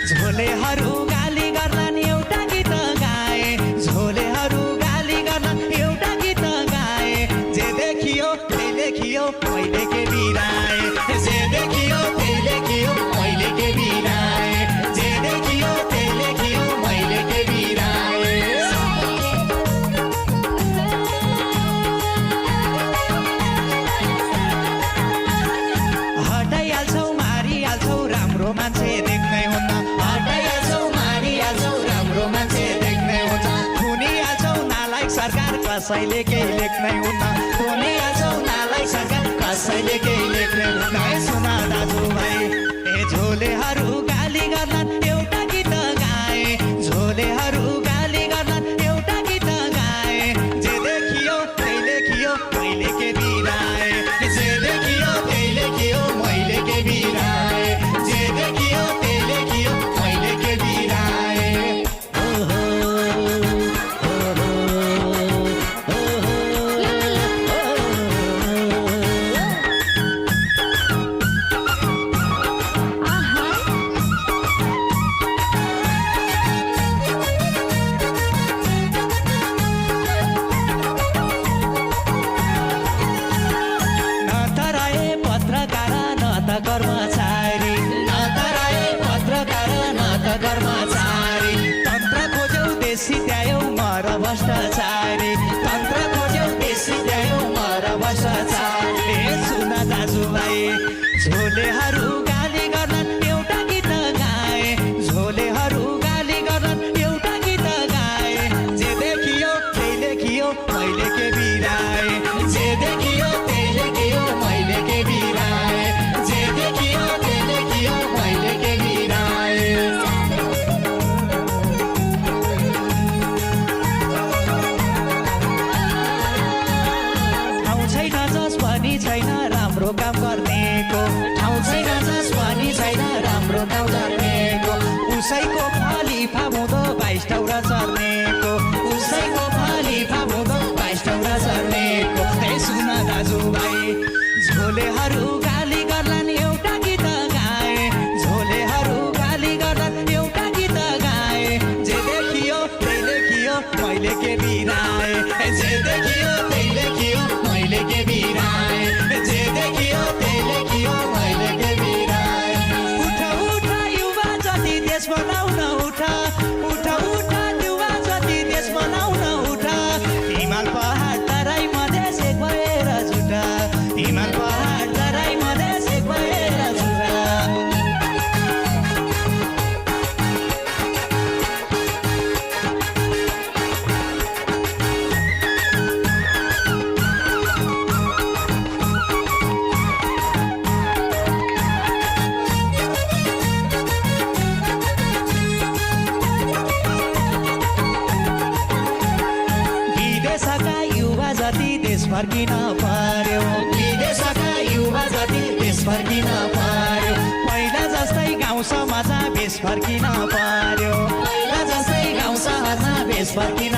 झोलेहरू गाली गर्लान् एउटा गीत गाए झोलेहरू गाली गर्लान् एउटा गीत गाए जे देखियो त्यही लेखियो मैले के बिराए जे देखियो त्यही लेखियो मैले के बिराए जे देखियो त्यही लेखियो मैले के बिराए हटाइहाल्छौ मारिहाल्छौ राम्रो मान्छे देख्नै हुन्न हटाइहाल्छौ मारिहाल्छौ राम्रो मान्छे देख्नै हुन्छ खुनिहाल्छौ नालायक सरकार कसैले केही लेख्नै हुन्न खुनिहाल्छौ नालायक सरकार कसैले केही लेख्नै हुन्न सुन दाजुभाइ ए झोलेहरू गाली गर्लान् एउटा गीत गाए झोलेहरू गाली गर्लान् एउटा गीत गाए जे देखियो त्यही लेखियो मैले के बिराए जे देखियो त्यही लेखियो मैले के बिराए जे देखियो त्यही लेखियो मैले के बिराए कर्मचारी नतराए पत्रकार नत कर्मचारी तन्त्र खोज्यौ देश सिध्यायौ मर भ्रष्टाचारी तन्त्र खोज्यौ देश सिध्यायौ मर भ्रष्टाचारी सुन दाजुभाइ झोलेहरू गाली गर्लान् एउटा गीत गाए झोलेहरू गाली गर्लान् एउटा गीत गाए जे देखियो त्यही लेखियो मैले के बिराए जे देखियो त्यही लेखियो मैले के बिराए जे देखियो त्यही लेखियो मैले के बिराए ठाउँ छैन जस पनि छैन राम्रो काम गर्नेको ठाउँ छैन जस पनि छैन राम्रो काम गर्नेको उसैको फलिफा हुँदो 22 टौरा चर्नेको उसैको फलिफा हुँदो 22 टौरा चर्नेको सुन दाजुभाइ झोलेहरू गाली गर्लान् एउटा गीत गाए झोलेहरू गाली गर्लान् एउटा गीत गाए जे देखियो त्यही लेखियो मैले के बिराए जे देखियो त्यही लेखियो मैले के बिराए जे देखियो त्यही लेखियो मैले के बिराए उठ उठ युवा जति देश बनाउन उठ उठ उठ युवा जति देश बनाउन उठ हिमाल पहाड तराई मधेस एक भएर जुटा हिमाल पहाड तराई मधेस एक भएर जुटा विदेशका युवा जति देश फर्किन पर्यो विदेशका युवा जति देश फर्किन पर्यो पहिला जस्तै गाउँ समाजमा भेष फर्किन पर्यो पहिला जस्तै गाउँ समाजमा भेष फर्किन